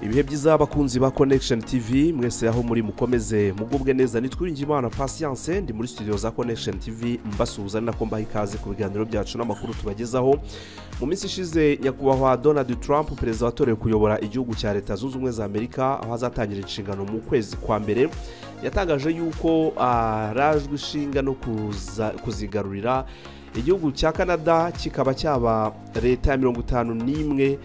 Ibihe byiza, abakunzi ba Connection TV mwese aho muri, mukomeze mugubwe neza. Nitwiringimana Patience, ndi muri studio za Connection TV, mbasuhuza nako mbaha ikaze ku biganiro byacu n'amakuru tubagezaho. Mu minsi ishize, nyakubahwa Donald Trump, perezida watorewe kuyobora igihugu cya Leta Zunze Ubumwe za Amerika, aho azatangira inshingano mu kwezi kwa mbere, yatangaje yuko arajwe ishinga no kuzigarurira igihugu cya Canada, kikaba cyaba leta ya 51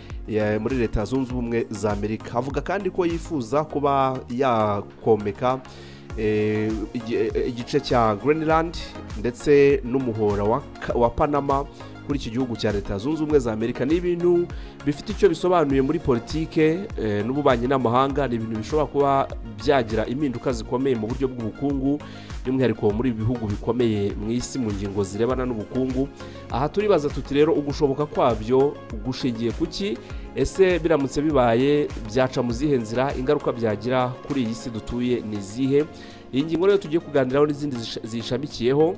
muri Leta Zunze Ubumwe za Amerika. Avuga kandi ko yifuza kuba yakomeka igice cya Greenland ndetse n'umuhora wa Panama kuri iki gihugu cya Leta Zunze Ubumwe za Amerika. Ni ibintu bifite icyo bisobanuye muri politike n'ububanyi n'amahanga. Ni ibintu bishobora kuba byagira impinduka zikomeye mu buryo bw'ubukungu, by'umwihariko muri ibi bihugu bikomeye mu isi mu ngingo zirebana n'ubukungu. Aha turibaza tuti: rero ugushoboka kwabyo gushingiye kuki? Ese biramutse bibaye byaca mu zihe nzira? Ingaruka byagira kuri iyi si dutuye ni izihe? Iyi ngingo rero tugiye kuganiraho n'izindi ziyishamikiyeho,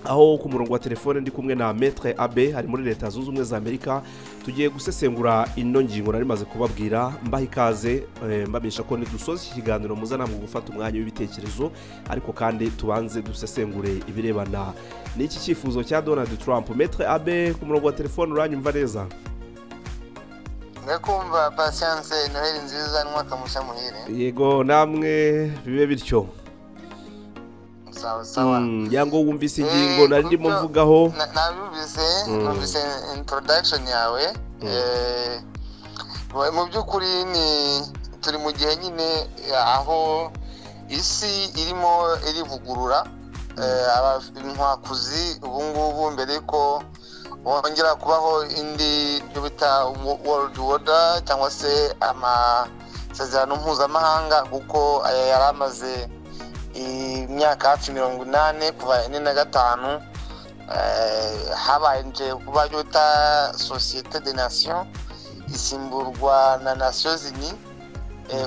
aho ku murongo wa telefone ndi kumwe na Maître Abe, ari muri Leta Zunze Ubumwe za Amerika. Tugiye gusesengura ino ngingo nari maze kubabwira. Mbaha ikaze, mbamenyesha ko nidusoza iki kiganiro muza namwe gufata umwanya w'ibitekerezo, ariko kandi tubanze dusesengure ibirebana n'iki cyifuzo cya Donald Trump. Maître Abe, ku murongo wa telefone uranyumva neza? Ndakumva, Patience. Noheli nziza n'umwaka mushya muhire. Yego, namwe bibe bityo. Sawa sawa. Yango wumvise ingingo nari ndimo mvugaho? Nabyumvise, numvise introduction yawe. Mu by'ukuri ni turi mu gihe nyine aho isi irimo irivugurura. Inkwakuzi ubu ngubu, mbere yuko wongera kubaho indi byo bita world order cyangwa se amasezerano mpuzamahanga, kuko aya yari amaze imyaka hafi 80, kuva 45 habanje kuba ibyo bita Société des Nations, isimburwa na Nations Unies.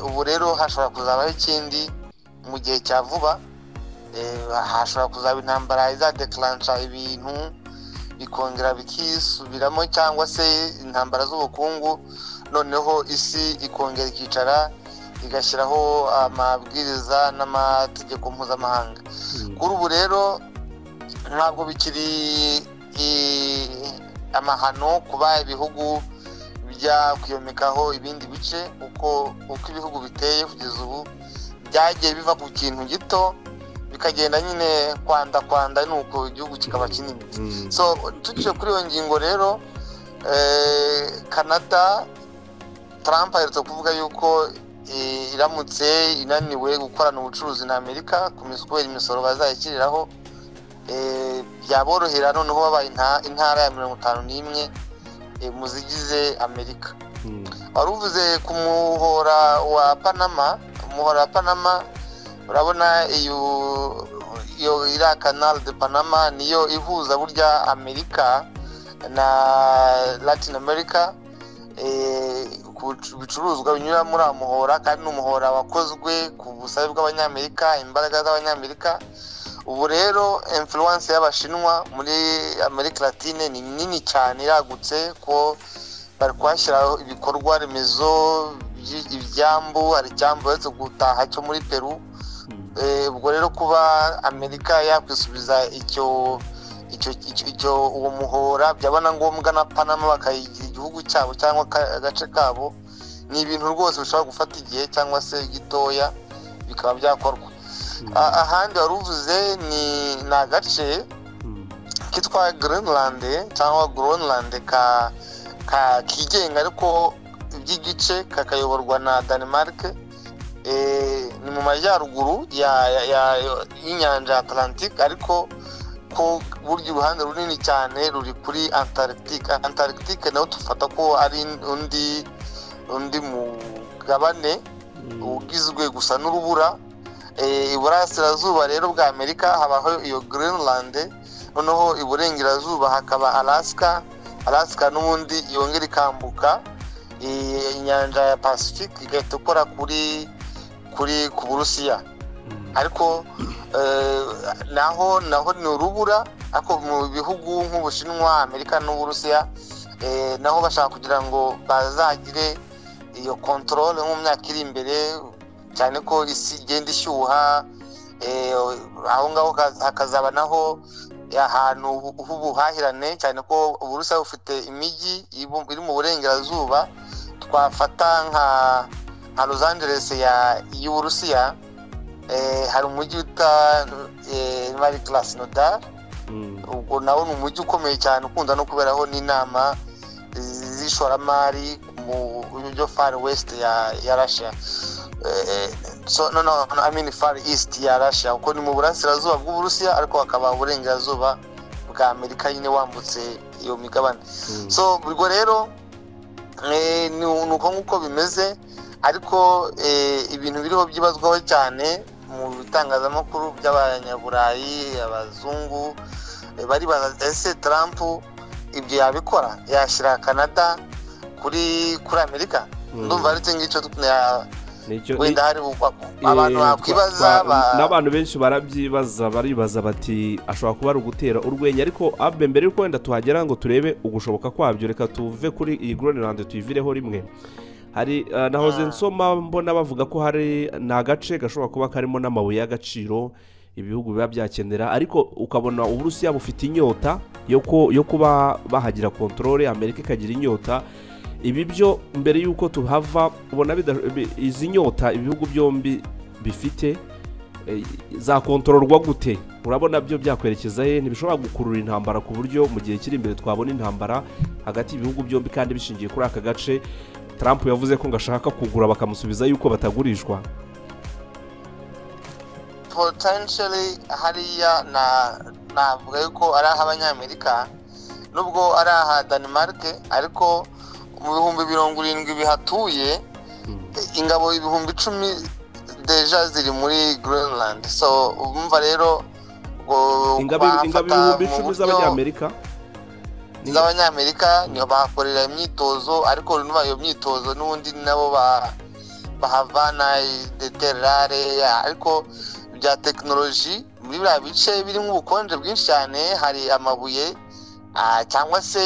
Ubu rero hashobora kuzabaho ikindi mu gihe cya vuba. Hashobora kuzaba intambara izadeclansha ibintu bikongera bikisubiramo, cyangwa se intambara z'ubukungu, noneho isi ikongera ikicara igashyiraho amabwiriza n'amategeko mpuzamahanga. Kuri ubu rero ntabwo bikiri amahano kuba ibihugu byakwiyomekaho ibindi bice. Uko ibihugu biteye kugeza ubu, byagiye biva ku kintu gito bikagenda nyine kwanda kwanda, nuko igihugu kikaba kinini. So tugiye kuri iyo ngingo rero, Canada, Trump aherutse kuvuga yuko iramutse inaniwe gukorana ubucuruzi na Amerika kubera imisoro bazayishyiriraho, byaborohera noneho babaye intara ya 51 mu zigize Amerika. Wari uvuze ku muhora wa Panama. Umuhora wa Panama, urabona iyo iriya Canal de Panama niyo ihuza burya Amerika na Latin America, ku bicuruzwa binyura muri uwo muhora, kandi ni umuhora wakozwe ku busabe bw'Abanyamerika, imbaraga z'Abanyamerika. Ubu rero influence y'Abashinwa muri Amerika Latine ni nini cyane, iragutse, ko bari kuhashyiraho ibikorwa remezo, ibyambu. Hari icyambu uretse gutaha cyo muri Peru. Ubwo rero kuba Amerika yakwisubiza icyo uwo muhora, byaba na ngombwa na Panama bakayigira igihugu cyabo cyangwa agace kabo, ni ibintu rwose bishobora gufata igihe cyangwa se gitoya bikaba byakorwa. Ahandi wari uvuze ni agace kitwa Greenland cyangwa Groenland ka kigenga, ariko by'igice kakayoborwa na Denmark. Ni mu majyaruguru y'inyanja ya Atlantique, ariko ko burya uruhande runini cyane ruri kuri Antarctique. Antarctique naho tufata ko ari undi mugabane ugizwe gusa n'urubura. Iburasirazuba rero bwa Amerika habaho iyo Greenland, noneho iburengerazuba hakaba Alaska. Alaska n'ubundi yongera ikambuka inyanja ya Pacific, igahita ikora kuri ku Burusiya, ariko naho ni urubura. Ariko mu bihugu nk'Ubushinwa, Amerika n'Uburusiya, naho bashaka kugira ngo bazagire iyo control mu myaka iri imbere, cyane ko isi igenda ishyuha, aho ngaho hakazaba naho ahantu h'ubuhahirane, cyane ko Uburusiya bufite imijyi iri mu burengerazuba. Twafata nka Los Angeles y'Uburusiya, hari umujyi wita Krasnodar, ubwo nawo ni umujyi ukomeye cyane ukunda no kuberaho n'inama z'ishoramari mu byo Far West ya Russia, so no no I mean Far East ya Russia, kuko ni mu burasirazuba bw'Uburusiya ariko hakaba uburengerazuba bwa Amerika nyine wambutse iyo migabane. So ubwo rero ni uko nguko bimeze, ariko ibintu biriho byibazwaho cyane mu bitangazamakuru by'abanyaburayi, abazungu baribaza ese Trump ibyo yabikora, yashyira Canada kuri Amerika? Ndumva ari cyo ngicyo wenda hari abantu bakwibaza, n'abantu benshi barabyibaza, baribaza bati ashobora kuba ari ugutera urwenya. Ariko abe mbere yuko wenda tuhagera ngo turebe ugushoboka kwabyo, reka tuve kuri iyi Greenland tuyivireho rimwe. Hari nahoze nsoma mbona bavuga ko hari n'agace gashobora kuba karimo n'amabuye y'agaciro ibihugu biba byakenera, ariko ukabona Uburusiya bufite inyota yo kuba bahagira control, Amerika ikagira inyota. Ibi byo mbere yuko tuhava ubona izi nyota ibihugu byombi bifite zakontororwa gute? Urabona byo byakwerekeza he? Ntibishobora gukurura intambara ku buryo mu gihe kiri imbere twabona intambara hagati y'ibihugu byombi kandi bishingiye kuri aka gace Trump yavuze ko ngashaka kugura bakamusubiza yuko batagurishwa? Potentially hariya navuga yuko ari ah'Abanyamerika, nubwo ari aha Denmark, ariko mu 70,000 bihatuye ingabo 10,000 deja ziri muri Greenland. So umva rero ingabo 10,000 z'Abanyamerika niyo bahakorera imyitozo, ariko nuba iyo myitozo n'ubundi nabo bahavana deterrare, ariko bya tekinoloji muri biriya bice birimo ubukonje bwinshi cyane, hari amabuye cyangwa se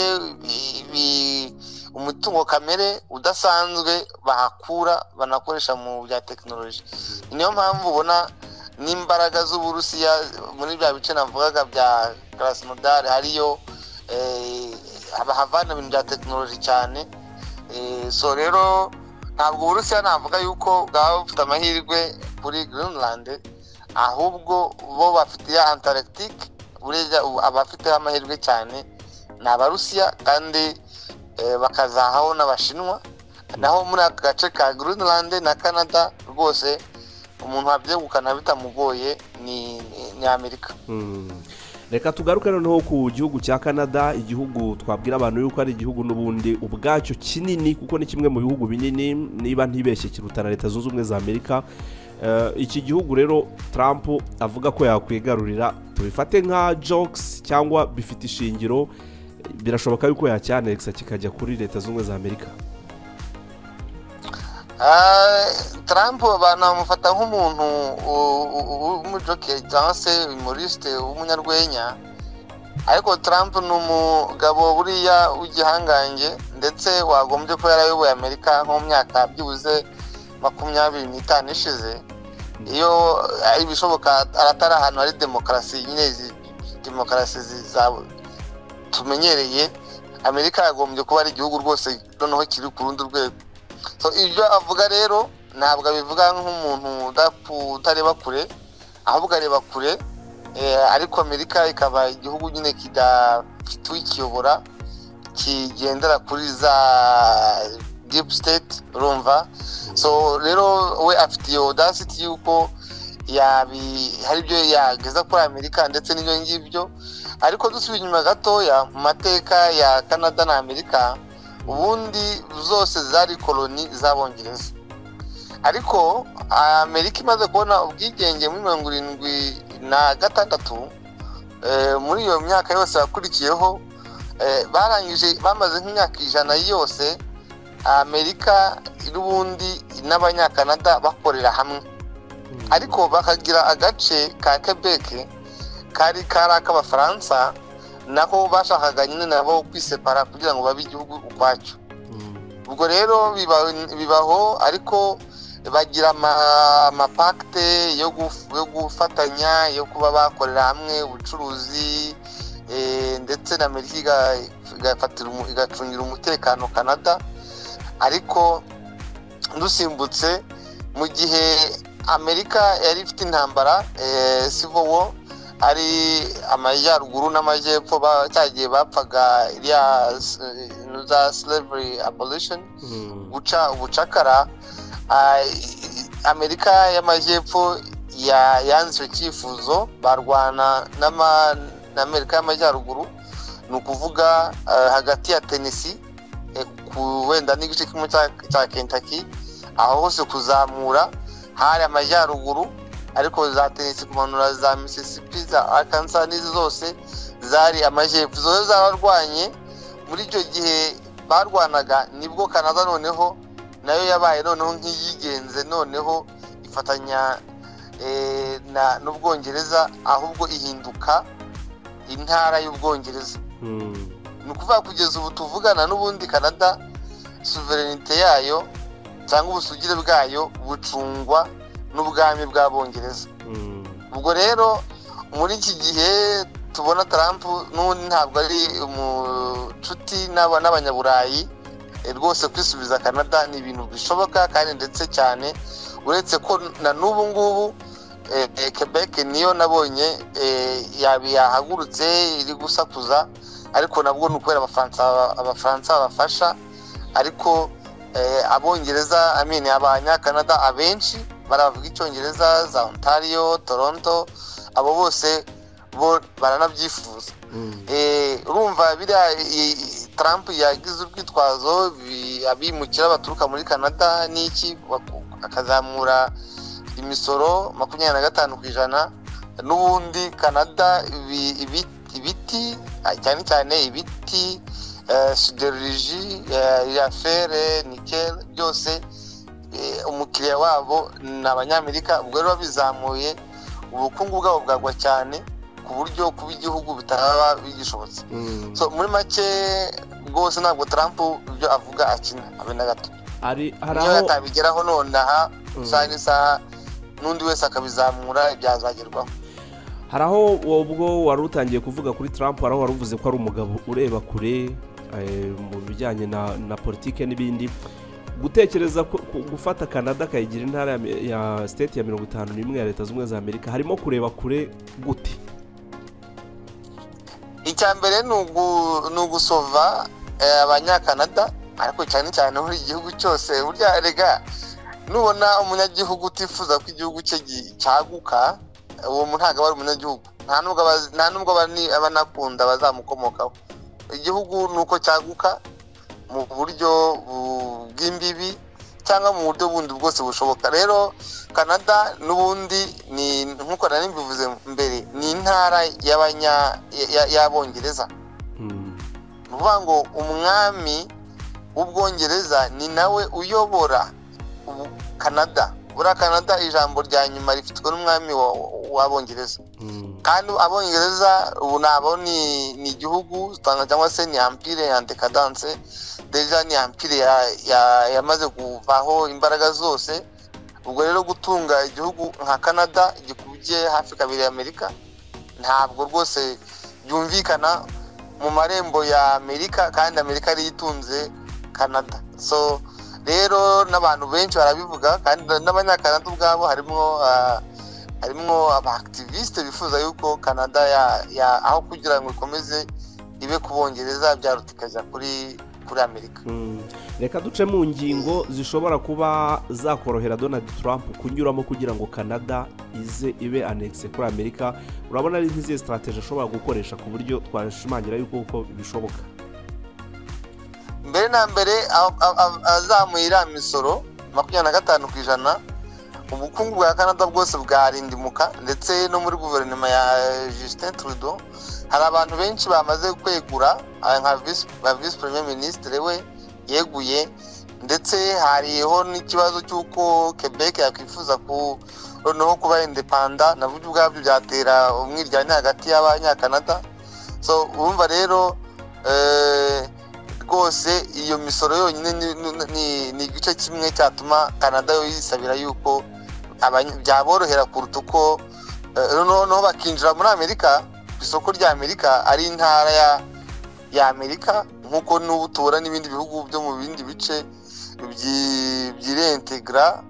umutungo kamere udasanzwe bahakura banakoresha mu bya tekinoloji. Niyo mpamvu ubona n'imbaraga z'Uburusiya muri bya bice navugaga bya Krasnodar, hariyo bahavana ibintu bya tekinoloji cyane. So rero ntabwo Uburusiya navuga yuko bwaba bufite amahirwe kuri Greenland, ahubwo bo bafite ya Antarctique, buriya abafite amahirwe cyane ni Abarusiya, kandi bakazahaho n'Abashinwa. Naho muri aka gace ka Greenland na Canada rwose umuntu wabyegukana bitamugoye ni Amerika. Reka tugaruke noneho ku gihugu cya Canada, igihugu twabwira abantu yuko ari igihugu n'ubundi ubwacyo kinini, kuko ni kimwe mu bihugu binini niba ntibeshye kiruta na Leta Zunze Ubumwe za Amerika. Iki gihugu rero Trump avuga ko yakwigarurira, tubifate nka jokes cyangwa bifite ishingiro, birashoboka yuko yacyanexa kikajya kuri Leta Zunze Ubumwe za Amerika? Trump banamufata nk'umuntu w'umujoke cyangwa se humoriste w'umunyarwenya, ariko Trump ni umugabo buriya w'igihangange, ndetse wagombye ko yarayoboye Amerika nko mu myaka byibuze 25 ishize. Iyo ari ibishoboka aratari ahantu hari demokarasi nyine, demokarasi tumenyereye, Amerika yagombye kuba ari igihugu rwose noneho kiri ku rundi rwego. So ibyo avuga rero ntabwo abivuga nk'umuntu utareba kure, ahubwo areba kure, ariko Amerika ikaba igihugu nyine kidafite ukiyobora, kigendera kuri za deep state, urumva. So rero we afite iyo audacity yuko hari ibyo yageza kuri Amerika ndetse n'ibyo ngibyo. Ariko dusubiye inyuma gatoya mu mateka ya Canada na Amerika, ubundi zose zari koloni z'Abongereza, ariko Amerika imaze kubona ubwigenge muri 1976, muri iyo myaka yose yakurikiyeho barangije bamaze nk'imyaka 100 yose Amerika n'ubundi n'Abanyakanada bakorera hamwe, ariko bakagira agace ka Quebec kari ak'Abafaransa, nako bashakaga nyine nabo kwisepara kugira ngo babe igihugu ukwacyo. Ubwo rero bibaho, ariko bagira amapacte yo gufatanya, yo kuba bakorera hamwe ubucuruzi, ndetse na Amerika igacungira umutekano Canada. Ariko dusimbutse mu gihe Amerika yari ifite intambara, Civil War, ari amajyaruguru n'amajyepfo cyagiye bapfaga iriya za slavery abolition, guca ubucakara. Amerika y'amajyepfo yanze icyo cyifuzo, barwana na Amerika y'amajyaruguru, ni ukuvuga hagati ya Tennessee wenda n'igice kimwe cya Kentucky, aho hose kuzamura hari amajyaruguru, ariko za Tennessee kumanura za Mississippi, za Arkansas n'izi zose zari amajyepfo, zo zararwanye. Muri icyo gihe barwanaga nibwo Canada noneho nayo yabaye noneho nk'iyigenze, noneho ifatanya n'Ubwongereza, ahubwo ihinduka intara y'Ubwongereza. Ni ukuvuga kugeza ubu tuvugana n'ubundi Canada souveraineté yayo cyangwa ubusugire bwayo bucungwa n'ubwami bw'Abongereza. Ubwo rero muri iki gihe tubona Trump n'ubundi ntabwo ari umucuti n'abanyaburayi rwose. Kwisubiza Canada ni ibintu bishoboka kandi ndetse cyane, uretse ko na n'ubu ngubu Quebec niyo nabonye yahagurutse iri gusakuza, ariko nabwo ni ukubera Abafaransa babafasha. Ariko Abongereza, amene Abanyakanada abenshi baravuga Icyongereza, za Ontario, Toronto, abo bose bo baranabyifuza. Urumva biriya Trump yagize urwitwazo, abimukira baturuka muri Canada n'iki, akazamura imisoro 25%. N'ubundi Canada ibiti, cyane cyane ibiti, sidérurgie ya fer, nickel, byose umukiriya wabo ni Abanyamerika. Ubwo rero babizamuye ubukungu bwabo bwagwa cyane, ku buryo kuba igihugu bitaba bigishobotse. So muri make rwose ntabwo Trump ibyo avuga akina abe na gato. Niyo atabigeraho nonaha, isaha n'isaha n'undi wese akabizamura byazagerwaho. Hari aho ubwo wari utangiye kuvuga kuri Trump, hari aho wari uvuze ko ari umugabo ureba kure mu bijyanye na politike n'ibindi. Gutekereza gufata Canada akayigira intara ya state ya 51 ya Leta Zunze Ubumwe za Amerika, harimo kureba kure gute? Icya mbere ni ugusova Abanyakanada, ariko cyane cyane muri igihugu cyose. Burya rega nubona umunyagihugu utifuza ko igihugu cye cyaguka, uwo muntu ntabwo aba ari umunyagihugu, nta nubwo aba anakunda abazamukomokaho. Igihugu ni uko cyaguka mu buryo bw'imbibi cyangwa mu buryo bundi bwose bushoboka. Rero Canada n'ubundi ni nk'uko nari mbivuze mbere, ni intara y'Abongereza. Ni ukuvuga ngo umwami w'Ubwongereza ni nawe uyobora Canada. Buriya Canada ijambo rya nyuma rifitwe n'umwami w'Abongereza. Kandi Abongereza ubu nabo ni igihugu cyangwa se ni empire ya décadence, déjà ni empire yamaze kuvaho imbaraga zose. Ubwo rero gutunga igihugu nka Canada gikubye hafi kabiri ya Amerika ntabwo rwose byumvikana mu marembo ya Amerika, kandi Amerika ariyo itunze Canada. So rero n'abantu benshi barabivuga, kandi n'Abanyakanada ubwabo harimo aba activiste bifuza yuko Canada aho kugira ngo ikomeze ibe ku Bongereza byaruta ikajya kuri Amerika. Reka duce mu ngingo zishobora kuba zakorohera Donald Trump kunyuramo kugira ngo Canada ize ibe annexe kuri Amerika. Urabona ari nk'izihe stratégie ashobora gukoresha ku buryo twashimangira yuko uko bishoboka? Mbere na mbere azamuye iriya misoro 25%, ubukungu bwa Canada bwose bwarindimuka. Ndetse no muri guverinoma ya Justin Trudeau hari abantu benshi bamaze kwegura, nka vice premier ministre we yeguye, ndetse hariho n'ikibazo cy'uko Quebec yakwifuza noneho kuba indépendant, nabyo ubwabyo byatera umwiryane hagati y'Abanyakanada. So urumva rero Rwose iyo misoro yonyine ni igice kimwe cyatuma Canada yo yisabira yuko byaborohera kuruta uko noneho bakinjira muri Amerika, ku isoko rya Amerika, ari intara ya Amerika, nk'uko n'ubu tubona n'ibindi bihugu byo mu bindi bice byirentegra,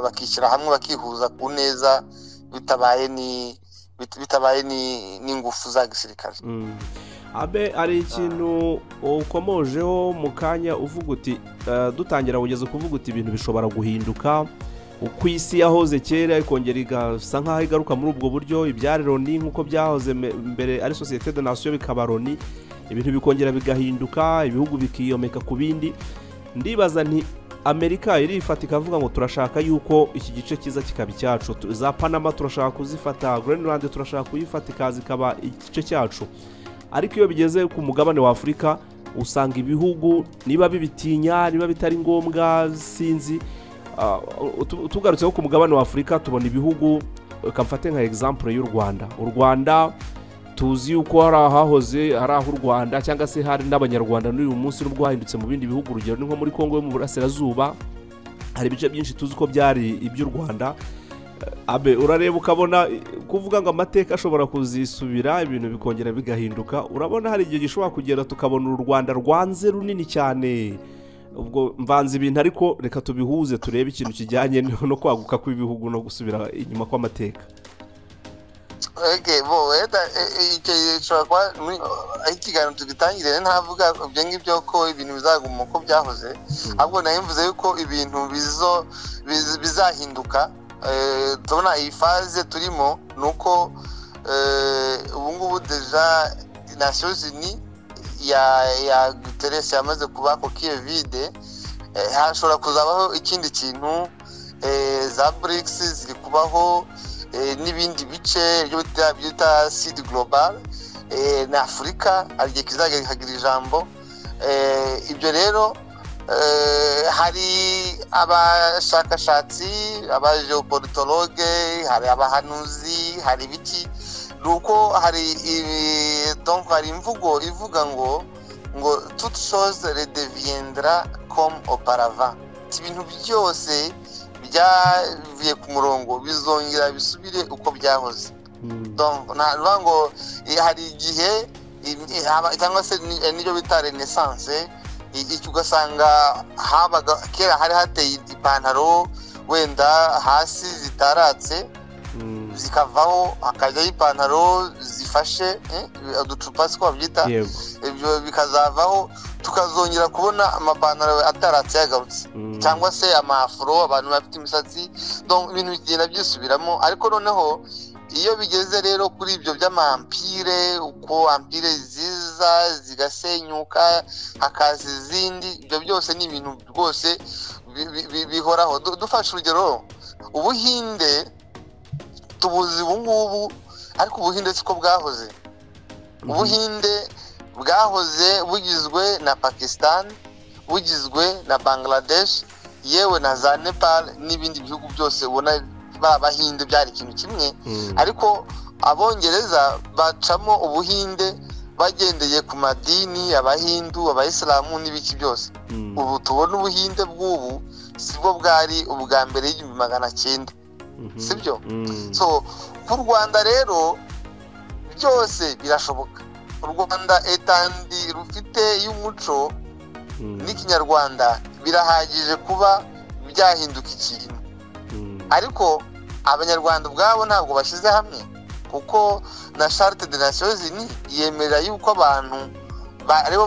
bakishyira hamwe, bakihuza ku neza, bitabaye n'ingufu za gisirikare. Abe, hari ikintu ukomojeho mu kanya, uvuga uti dutangira kugeza kuvuga uti ibintu bishobora guhinduka uko isi yahoze kera, ikongera igasa nk'aho igaruka muri ubwo buryo. Ibyari Loni, nk'uko byahoze mbere ari Société des Nations, bikaba Loni, ibintu bikongera bigahinduka, ibihugu bikiyomeka ku bindi. Ndibaza nti Amerika irifata ikavuga ngo turashaka yuko iki gice cyiza kikaba icyacu, za Panama turashaka kuzifata, Greenland turashaka kuyifata ikaza ikaba igice cyacu. Ariko iyo bigeze ku mugabane wa Afurika, usanga ibihugu niba bibitinya, niba bitari ngombwa, sinzi. Tugarutseho ku mugabane wa Afurika, tubona ibihugu, reka mfate nka exemple y'u Rwanda. U Rwanda tuzi yuko hari ahahoze hari aho u Rwanda, cyangwa se hari n'Abanyarwanda n'uyu munsi, nubwo hahindutse mu bindi bihugu. Urugero ni nko muri Kongo yo mu Burasirazuba, hari ibice byinshi tuzi ko byari iby'u Rwanda. Abe, urareba ukabona kuvuga ngo amateka ashobora kuzisubira, ibintu bikongera bigahinduka. Urabona hari igihe gishobora kugera tukabona u Rwanda rwanze runini cyane? Ubwo mvanze ibintu, ariko reka tubihuze, turebe ikintu kijyanye no kwaguka kw'ibihugu no gusubira inyuma kw'amateka. Okay, bo wenda icyo gishobora kuba aho ikiganiro tugitangire, ntavuga ibyo ngibyo ko ibintu bizaguma uko byahoze, ahubwo nayo mvuze yuko ibintu bizahinduka. Tubona iyi phase turimo ni uko ubu ngubu déjà Nations Unies ya Guterres yamaze kuba coquille vide. Hashobora kuzabaho ikindi kintu, za BRICS ziri kubaho, n'ibindi bice ibyo bita Sud Global, na Afurika hari igihe kizagera ikagira ijambo. Ibyo rero hari abashakashatsi, abageopolitologue, hari abahanuzi, hari ibiki, ni uko hari donc hari imvugo ivuga ngo "toute chose redeviendra comme auparavant". Ibintu byose byavuye ku murongo bizongera bisubire uko byahoze. Donc nta ngo hari igihe cyangwa se n'ibyo bita renaissance, icyo ugasanga habaga kera hari hateye ipantaro wenda hasi zitaratse, zikavaho hakajyaho ipantaro zifashe, uducupa siko babyita, ibyo bikazavaho, tukazongera kubona amapantaro ataratse yagarutse, cyangwa se amafuro, abantu bafite imisatsi. Donc ibintu bigenda byisubiramo. Ariko noneho iyo bigeze rero kuri ibyo by'amaempire, uko empire ziza zigasenyuka hakaza izindi, ibyo byose ni ibintu rwose bihoraho. Dufashe urugero, Ubuhinde tubuzi ubu ngubu, ariko Ubuhinde siko bwahoze. Ubuhinde bwahoze bugizwe na Pakistan, bugizwe na Bangladesh, yewe na za Nepal n'ibindi bihugu byose ubona b'Abahinde, byari ikintu kimwe. Ariko Abongereza bacamo Ubuhinde bagendeye ku madini, Abahindu, Abayisilamu n'ibiki byose. Ubu tubona Ubuhinde bw'ubu sibwo bwari ubwa mbere y'1900, sibyo? So ku Rwanda rero byose birashoboka. U Rwanda, étendue rufite y'umuco n'Ikinyarwanda, birahagije kuba byahinduka ikintu. Ariko Abanyarwanda ubwabo ntabwo bashyize hamwe, kuko na Charte des Nations Unies yemerera yuko abantu aribo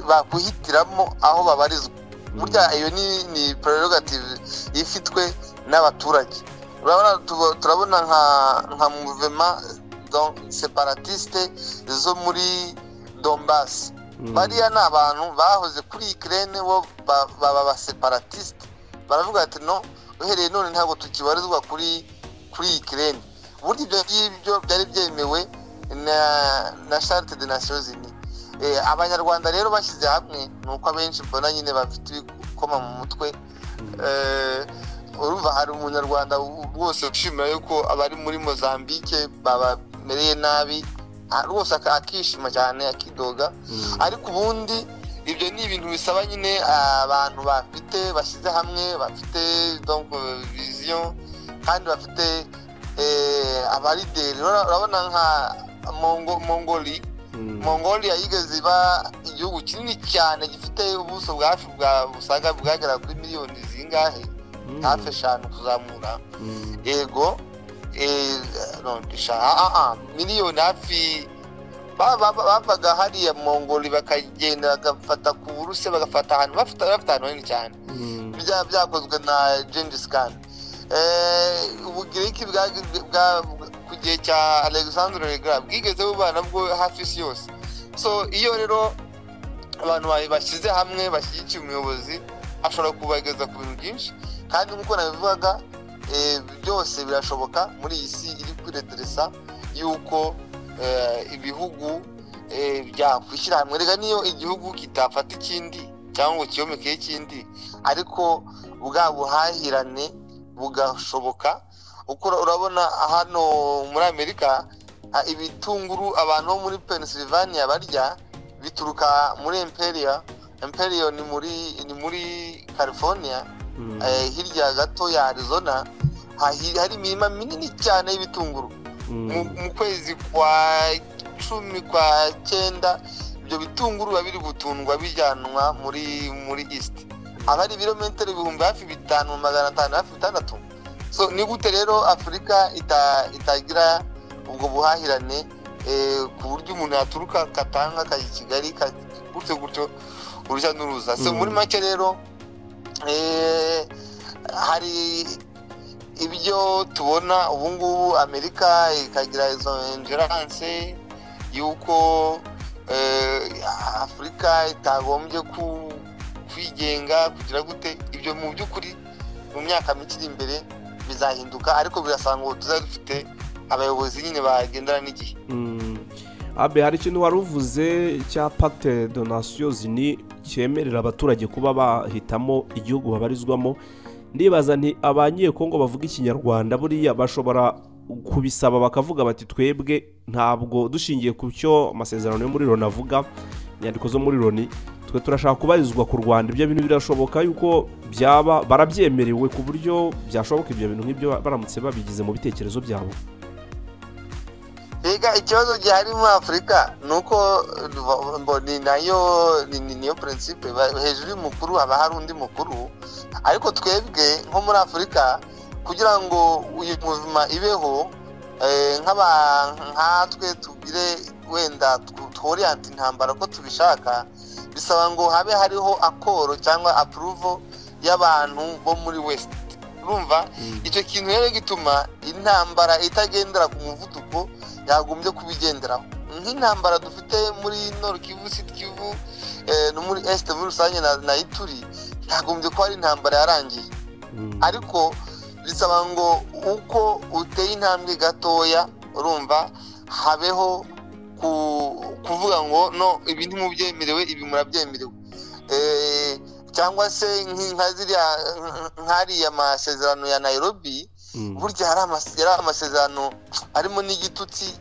bakwihitiramo aho babarizwa. Burya iyo ni prerogative ifitwe n'abaturage. Urabona turabona nka mouvement séparatiste zo muri Donbass. Bariya ni abantu bahoze kuri Ukraine, bo baba abaséparatiste, baravuga ati: "No, uhereye none ntabwo tukibarizwa kuri Ukraine." Burya ibyo ngibyo byari byemewe na Charte des Nations Unies. Abanyarwanda rero bashyize hamwe, ni uko abenshi mbona nyine bafite ibikoma mu mutwe. Urumva hari Umunyarwanda rwose ushimira yuko abari muri Mozambique babamereye nabi, rwose akishima cyane, akidoga. Ariko ubundi Ibyo ni ibintu bisaba nyine abantu bafite, bashyize hamwe, bafite donc vision kandi bafite abalideri. Urabona nka Mongoli. Mongolia yigeze iba igihugu kinini cyane gifite ubuso bwa hafi bwa busaga bwagera kuri miliyoni zingahe, hafi 5 kuzamura. Yego, no, miliyoni hafi bavaga hariya Mongoli bakagenda bagafata ku Burusiya, bagafata ahantu bafite ahantu hanini cyane. Byakozwe na Genghis Khan. Ubugiriki bwa ku gihe cya Alexandre le Grand bwigeze buba nabwo hafi isi yose. So iyo rero abantu bashyize hamwe, bashyigikiye umuyobozi, ashobora kubageza ku bintu byinshi. Kandi nk'uko nabivugaga, byose birashoboka muri iyi si iri kwireteresa yuko ibihugu byakwishyira hamwe. Rega niyo igihugu kitafata ikindi cyangwa ngo kiyomekeho ikindi, ariko bwa buhahirane bugashoboka. Uko urabona hano muri Amerika, ibitunguru abantu bo muri Pennsylvania barya bituruka muri Imperial. Imperial ni muri California, hirya gato ya Arizona, hari imirima minini cyane y'ibitunguru. Mu kwezi kwa 10 kwa 9 ibyo bitunguru biba biri gutundwa bijyanwa muri East. Aba ari ibirometero 5,500 hafi 6,000. So ni gute rero Afurika itagira ubwo buhahirane, ku buryo umuntu yaturuka Katanga akajya i Kigali gutyo gutyo, urujya n'uruza. So muri make rero, hari ibyo tubona ubu ngubu, Amerika ikagira izo ingérence yuko Afurika itagombye kwigenga kugira gute. Ibyo mu by'ukuri mu myaka mike iri imbere bizahinduka, ariko birasanga ngo tuzaba dufite abayobozi nyine bagendana n'igihe. Abe, hari ikintu wari uvuze cya Pacte de Nations Unies cyemerera abaturage kuba bahitamo igihugu babarizwamo. Ndibaza nti Abanyekongo bavuga Ikinyarwanda buriya bashobora kubisaba bakavuga bati: "Twebwe ntabwo dushingiye ku cyo amasezerano yo muri Loni avuga, inyandiko zo muri Loni, twe turashaka kubarizwa ku Rwanda." Ibyo bintu birashoboka yuko byaba barabyemerewe ku buryo byashoboka, ibyo bintu nk'ibyo baramutse babigize mu bitekerezo byabo? Mbega ikibazo gihari muri Afurika ni uko ni nayo niyo principe, hejuru y'umukuru haba hari undi mukuru. Ariko twebwe nko muri Afurika, kugira ngo uyu muvuma ibeho, nkatwe tugire wenda tworiyante intambara ko tubishaka, bisaba ngo habe hariho accord cyangwa approval y'abantu bo muri West. Urumva icyo kintu rero gituma intambara itagendera ku muvuduko yagombye kubigenderaho. Nk'intambara dufite muri Nord Kivu, Sud Kivu, no muri Est muri rusange na Ituri, yagombye kuba ari intambara yarangiye, ariko bisaba ngo uko uteye intambwe gatoya, urumva habeho kuvuga ngo: "No, ibi ntimubyemerewe, ibi murabyemerewe." Cyangwa se nka ziriya, nk'ariya masezerano ya Nairobi, burya hari amasezerano harimo n'igitutsi.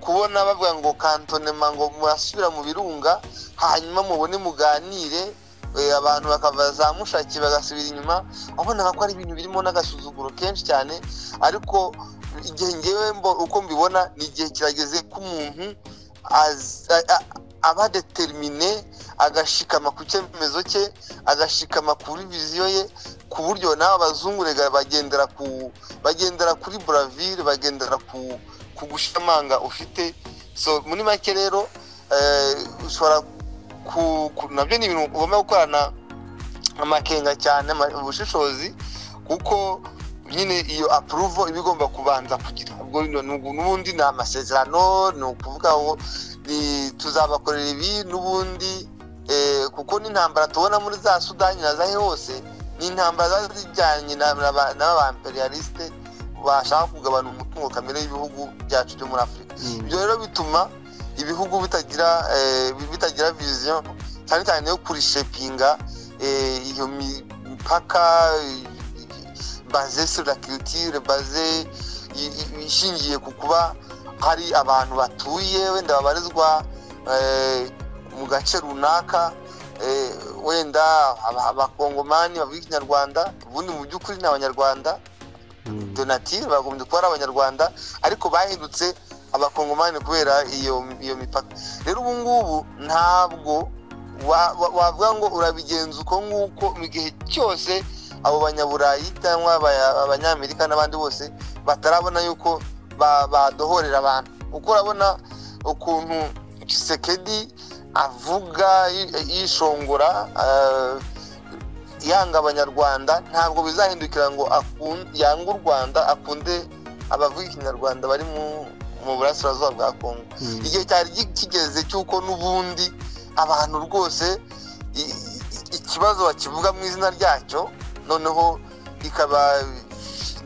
Kubona bavuga ngo cantonnement, ngo murasubira mu birunga hanyuma mubone muganire, abantu bakava za Mushaki bagasubira inyuma, wabonaga ko ari ibintu birimo n'agasuzuguro kenshi cyane. Ariko igihe ngewe uko mbibona, ni igihe kirageze ko umuntu aba déterminé, agashikama ku cyemezo cye, agashikama kuri vision ye, ku buryo n'aba bazungu rega bagendera kuri bravure, bagendera ku gushamanga ufite. So muri make rero, ushobora nabyo ni ibintu ugomba gukorana amakenga cyane, ubushishozi, kuko nyine iyo approval iba igomba kubanza kugira ubwo n'ubundi ni amasezerano, ni ukuvuga ngo tuzabakorera ibi n'ubundi, kuko n'intambara tubona muri za Sudani na zahe hose ni intambara ziba zijyanye n'aba impérialistes bashaka kugabana umutungo kamere y'ibihugu byacu byo muri Afurika. Ibyo rero bituma ibihugu bitagira vision, cyane cyane yo kurishepinga iyo mipaka basée sur la culture, basée ishingiye ku kuba hari abantu batuye wenda babarizwa mu gace runaka. Wenda abakongomani bavuga ikinyarwanda, ubundi mu by'ukuri ni abanyarwanda donatire, bagombye kuba ari abanyarwanda, ariko bahindutse abakongomani kubera iyo mipaka. Rero ubu ngubu ntabwo wavuga ngo urabigenza uko nguko mu gihe cyose abo banyaburayi cyangwa abanyamerika n'abandi bose batarabona yuko badohorera abantu. Uko urabona ukuntu Tshisekedi avuga yishongora yanga abanyarwanda, ntabwo bizahindukira ngo yange u Rwanda akunde abavuga ikinyarwanda bari mu burasirazuba bwa Kongo. Igihe cyari kigeze cy'uko n'ubundi abantu rwose ikibazo bakivuga mu izina ryacyo, noneho ikaba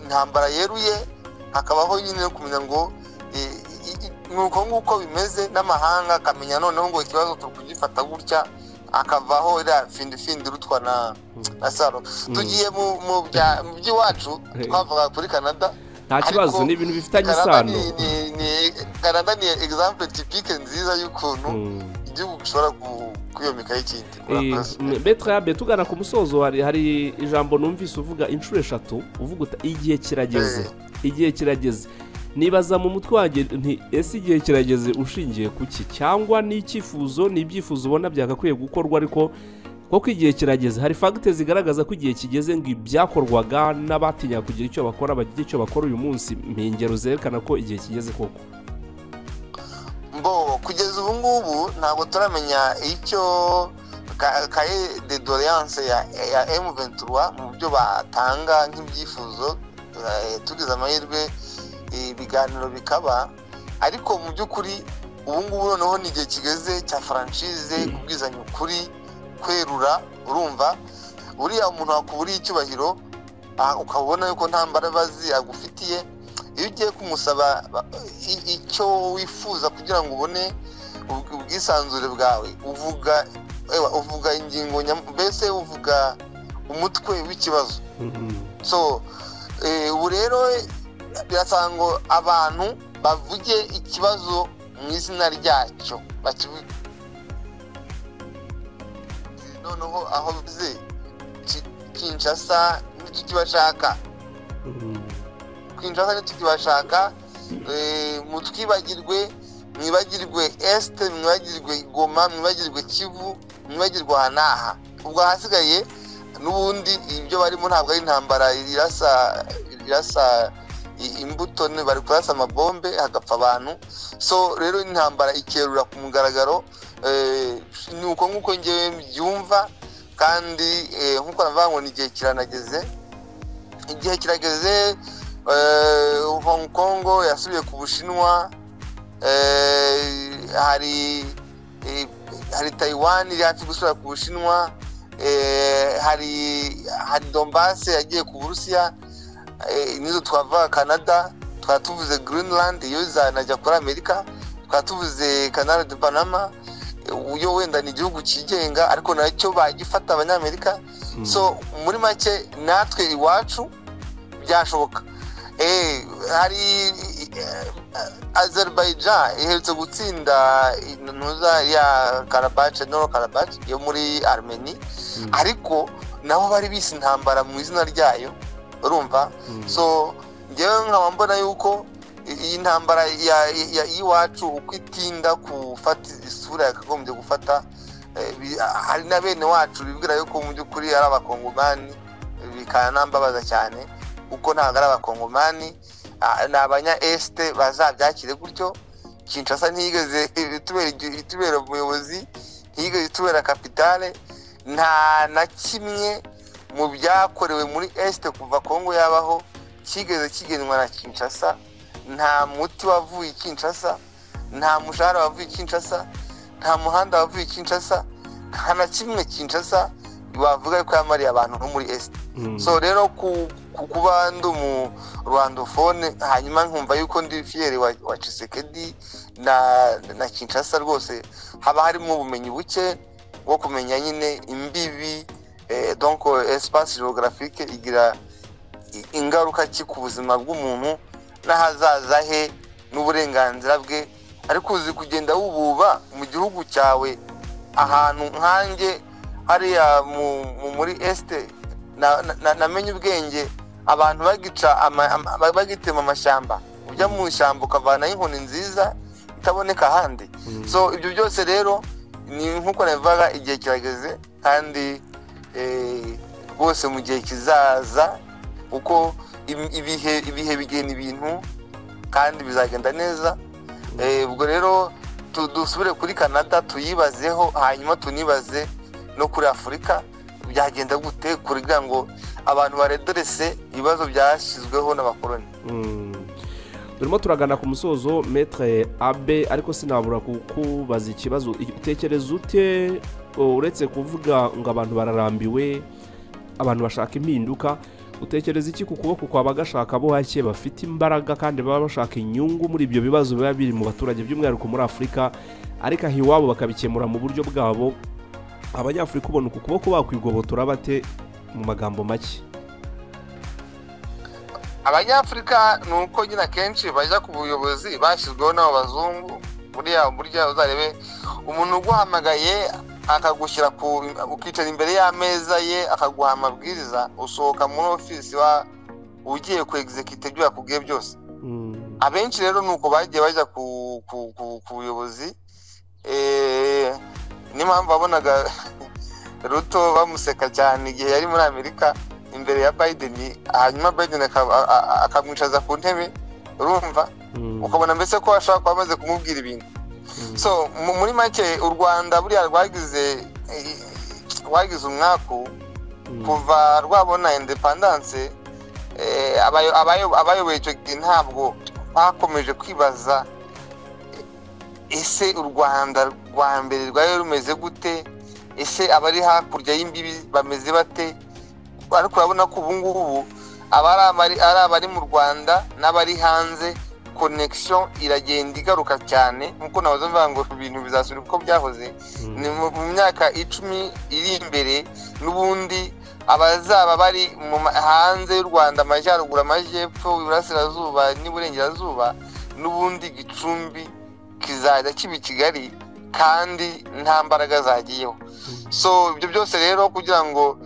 intambara yeruye, hakabaho nyine no kumenya ngo nuko nguko bimeze, n'amahanga akamenya noneho ngo ikibazo turi kugifata gutya, akavaho iriya findi findi rutwa na saro. Tugiye mu by'iwacu, twavuga kuri Canada. Nta kibazo, ni ibintu bifitanye isano. Canada ni example typique nziza y'ukuntu igihugu gishobora kwiyomekaho ikindi. Betrabe, tugana ku musozo, hari ijambo numvise uvuga inshuro 3, uvuga uti igihe kirageze, igihe kirageze. Nibaza mu mutwe wanjye nti ese igihe kirageze ushingiye kuki, cyangwa ni icyifuzo, ni ibyifuzo ubona byagakwiye gukorwa, ariko koko igihe kirageze. Hari fagite zigaragaza ko igihe kigeze ngo ibyakorwaga n'abatinya kugira icyo bakora bagire icyo bakora uyu munsi, ingero zerekana ko igihe kigeze koko. Mbo kugeza ubu ngubu ntabwo turamenya icyo kaye de doléance ya M23 mu byo batanga nk'ibyifuzo. Tugize amahirwe ibiganiro bikaba, ariko mu by'ukuri ubu ngubu noneho ni igihe kigeze cya franchise, kubwizanya ukuri, kwerura. Urumva uriya umuntu wakuburiye icyubahiro ukabona yuko nta mbabazi agufitiye, iyo ugiye kumusaba icyo wifuza kugira ngo ubone ubwisanzure bwawe, uvuga ingingo, mbese uvuga umutwe w'ikibazo. So ubu rero birasaba ngo abantu bavuge ikibazo mu izina ryacyo, noneho aho bize Kinshasa ntitukibashaka, Kinshasa ntitukibashaka, mutwibagirwe, mwibagirwe Este, mwibagirwe Goma, mwibagirwe Kivu, mwibagirwe aha n'aha. Ubwo ahasigaye n'ubundi ibyo barimo ntabwo ari intambara irasa imbuto, bari kurasa amabombe hagapfa abantu. So rero intambara ikerura ku mugaragaro. Ni uko nguko ngewe mbyumva, kandi nkuko navuga ngo ni igihe kiranageze, igihe kirageze. Hong Kong yasubiye ku Bushinwa, hari Taiwan iri hafi gusubira ku Bushinwa, hari Donbass yagiye ku Burusiya, nizo twava Canada, twatuvuze Greenland iyo izanajya kuri Amerika, twatuvuze Canal de Panama uyo wenda ni igihugu cyigenga ariko nacyo bagifata abanyamerika. So muri make natwe iwacu byashoboka. Hari Azerbaijan iherutse gutsinda intuza ya Karabakh, Nagorno Karabakh yo muri Armenia, ariko nabo bari bise intambara mu izina ryayo, urumva. So ngewe nkaba mbona yuko iyi ntambara y'iwacu uko itinda gufata isura yakagombye gufata, hari na bene wacu bibwira yuko mu by'ukuri ari abakongomani, bikanambabaza cyane kuko ntabwo ari abakongomani, ni abanya este bazabyakire gutyo. Kinshasa ntiyigeze itubera umuyobozi, ntiyigeze itubera kapitale, nta na kimwe mu byakorewe muri este kuva Kongo yabaho kigeze kigenwa na Kinshasa. Nta muti wavuye Kinshasa, nta mushahara wavuye Kinshasa, nta muhanda wavuye Kinshasa, nta na kimwe Kinshasa bavuga ko yamariye abantu no muri este. So rero kuba ndi mu rwandophone hanyuma nkumva yuko ndi fier wa Tshisekedi na Kinshasa, rwose haba harimo ubumenyi buke bwo kumenya nyine imbibi, donc espace géographique igira ingaruka ki ku buzima bw'umuntu n'ahazaza he n'uburenganzira bwe. Ariko uzi kugenda wububa mu gihugu cyawe ahantu nkanjye Hariya muri Est namenye ubwenge, abantu bagica, bagitema amashyamba, ujya mu ishyamba ukavanaho inkoni nziza itaboneka ahandi. So ibyo byose rero ni nk'uko nabivuga, igihe kirageze, kandi rwose mu gihe kizaza, kuko ibihe bigena ibintu kandi bizagenda neza. Ubwo rero dusubire kuri Canada tuyibazeho, hanyuma tunibaze no kuri Afurika byagenda gute kugira ngo abantu baredresse ibibazo byashyizweho n'abakoloni. Turimo turagana ku musozo, Maître Abe, ariko sinabura kukubaza ikibazo. Utekereza ute, uretse kuvuga ngo abantu bararambiwe, abantu bashaka impinduka, utekereza iki ku kuboko kwa bagashaka bo hake bafite imbaraga kandi baba bashaka inyungu muri ibyo bibazo biba biri mu baturage, by'umwihariko muri Afurika, ariko aho iwabo bakabikemura mu buryo bwabo? Abanyafurika ubona uku kuboko bakwigobotora bate, mu magambo make? Abanyafurika ni uko nyine akenshi bajya ku buyobozi bashyizweho n'abo bazungu. Buriya burya uzarebe umuntu uguhamagaye akagushyira ku, ukicara imbere y'ameza ye, akaguha amabwiriza, usohoka muri ofisi wa ugiye ku exécuter ibyo yakubwiye byose. Abenshi rero ni uko bagiye bajya ku buyobozi. Niyo mpamvu wabonaga Ruto bamuseka cyane igihe yari muri Amerika imbere ya Biden, hanyuma Biden akamwicaza ku ntebe, urumva, ukabona mbese ko ashobora kuba amaze kumubwira ibintu. So muri make, u Rwanda buriya rwagize umwaku kuva rwabona indépendance. Abayoboye icyo gihe ntabwo bakomeje kwibaza: ese u Rwanda rwa mbere rwari rumeze gute? Ese abari hakurya y'imbibi bameze bate? Ariko urabona ko ubu ngubu abari ari abari mu Rwanda n'abari hanze, connection iragenda igaruka cyane. Nkuko nahoze mvuga ngo ibintu bizasubira uko byahoze, ni mu myaka 10 iri imbere. N'ubundi abazaba bari hanze y'u Rwanda, amajyaruguru, amajyepfo, iburasirazuba n'iburengerazuba, n'ubundi Gicumbi kizajya kiba i Kigali kandi nta mbaraga zagiyeho. So ibyo byose rero, kugira ngo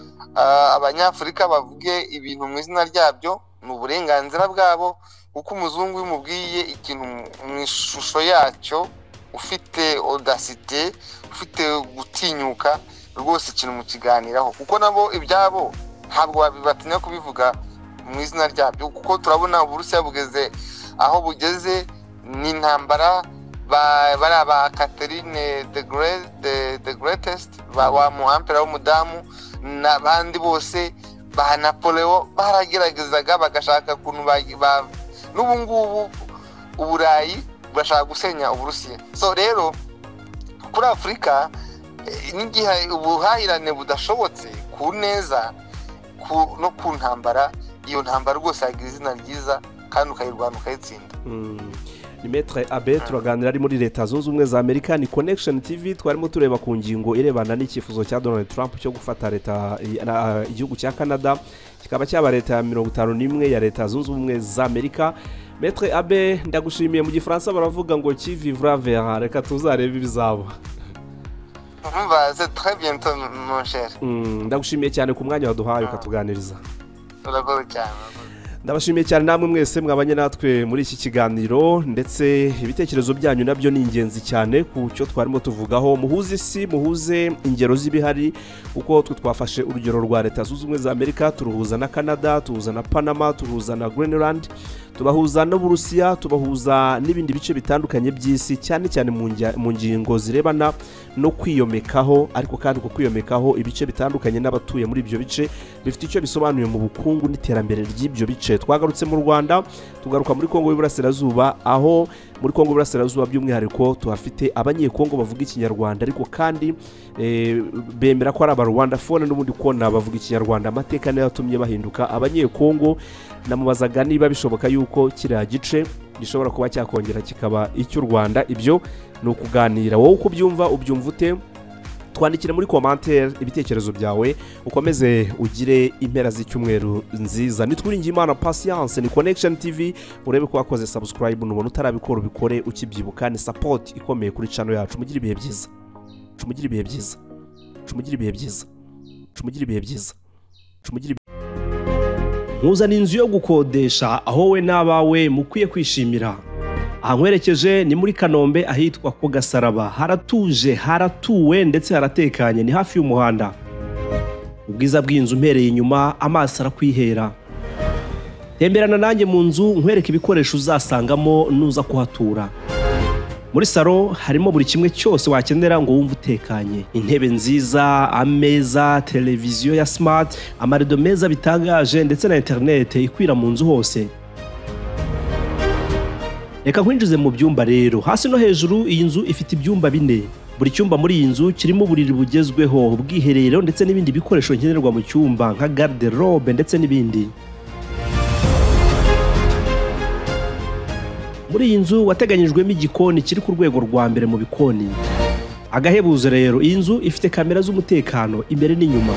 Abanyafurika bavuge ibintu mu izina ryabyo, ni uburenganzira bwabo, kuko umuzungu iyo umubwiye ikintu mu ishusho yacyo, ufite audacité, ufite gutinyuka rwose, ikintu mukiganiraho, kuko nabo ibyabo ntabwo batinya kubivuga mu izina ryabyo. Kuko turabona Uburusiya bugeze aho bugeze, ni intambara, bari aba Catherine the Greatest, wa mu empereur w'umudamu n'abandi bose ba Napoleon barageragezaga bagashaka ukuntu n'ubu ngubu Uburayi burashaka gusenya Uburusiya. So rero kuri Afurika, n'igihe ubuhahirane budashobotse ku neza no ku ntambara, iyo ntambara rwose yagira izina ryiza kandi ukayirwana ukayitsinda. Ni Maître Abe turaganira, ari muri Leta Zunze Ubumwe za Amerika. Ni Connection TV. Twarimo tureba ku ngingo irebana n'icyifuzo cya Donald Trump cyo gufata leta igihugu cya Canada kikaba cyaba leta ya 51 ya Leta Zunze Ubumwe za Amerika. Maître Abe, ndagushimiye. Mu Gifaransa baravuga ngo "Qui vivra verra". Reka tuzarebe ibizaba. Umva, c'est très bientôt, mon cher. Ndagushimiye cyane ku mwanya waduhaye ukatuganiriza. Urakoze cyane. Ndabashimiye cyane namwe mwese mwabanye natwe muri iki kiganiro, ndetse ibitekerezo byanyu nabyo ni ingenzi cyane ku cyo twarimo tuvugaho. Muhuze isi, muhuze ingero z'ibihari, kuko twe twafashe urugero rwa Leta Zunze Ubumwe za Amerika, turuhuza na Canada, tuhuza na Panama, turuhuza na Greenland, tubahuza n'Uburusiya, tubahuza n'ibindi bice bitandukanye by'isi, cyane cyane mu ngingo zirebana no kwiyomekaho. Ariko kandi uko kwiyomekaho ibice bitandukanye n'abatuye muri ibyo bice bifite icyo bisobanuye mu bukungu n'iterambere ry'ibyo bice. Twagarutse mu Rwanda, tugaruka muri Kongo y'Iburasirazuba, aho muri Kongo y'Iburasirazuba by'umwihariko tuhafite Abanyekongo bavuga Ikinyarwanda, ariko kandi bemera ko ari Abarwandafone n'ubundi kona bavuga Ikinyarwanda. Amateka niyo yatumye bahinduka Abanyekongo. Namubazaga niba bishoboka yuko kiriya gice gishobora kuba cyakongera kikaba icy'u Rwanda. Ibyo ni ukuganira. Wowe uko ubyumva, ubyumva ute? Twandikire muri commentaire ibitekerezo byawe. Ukomeze ugire impera z'icyumweru nziza. Nitwiringiye Imana Patience, ni Connection TV. Urebe ko wakoze subscribe, nubona utarabikora ubikore ukibyibuka, ni support ikomeye kuri channel yacu. Mugire ibihe byiza, mugire ibihe byiza. Mugire ibihe byiza, mugire ibihe byiza, mugire. Nkuzana inzu yo gukodesha aho we n'abawe mukwiye kwishimira. Aha nkwerekeje ni muri Kanombe, ahitwa ku Gasaraba. Haratuje, haratuwe ndetse haratekanye, ni hafi y'umuhanda. Ubwiza bw'inzu mpereye inyuma, amaso arakwihera. Temberana nanjye mu nzu nkwereke ibikoresho uzasangamo nuza kuhatura. Muri salo harimo buri kimwe cyose wakenera ngo wumve utekanye: intebe nziza, ameza, televiziyo ya smart, amarido meza bitangaje, ndetse na interinete ikwira mu nzu hose. Reka nkwinjize mu byumba rero. Hasi no hejuru iyi nzu ifite ibyumba bine. Buri cyumba muri iyi nzu kirimo uburiri bugezweho, ubwiherero ndetse n'ibindi bikoresho nkenerwa mu cyumba nka garde-robe ndetse n'ibindi. Muri iyi nzu wateganyijwemo igikoni kiri ku rwego rwa mbere mu bikoni. Agahebuzo rero, iyi nzu ifite kamera z'umutekano imbere n'inyuma.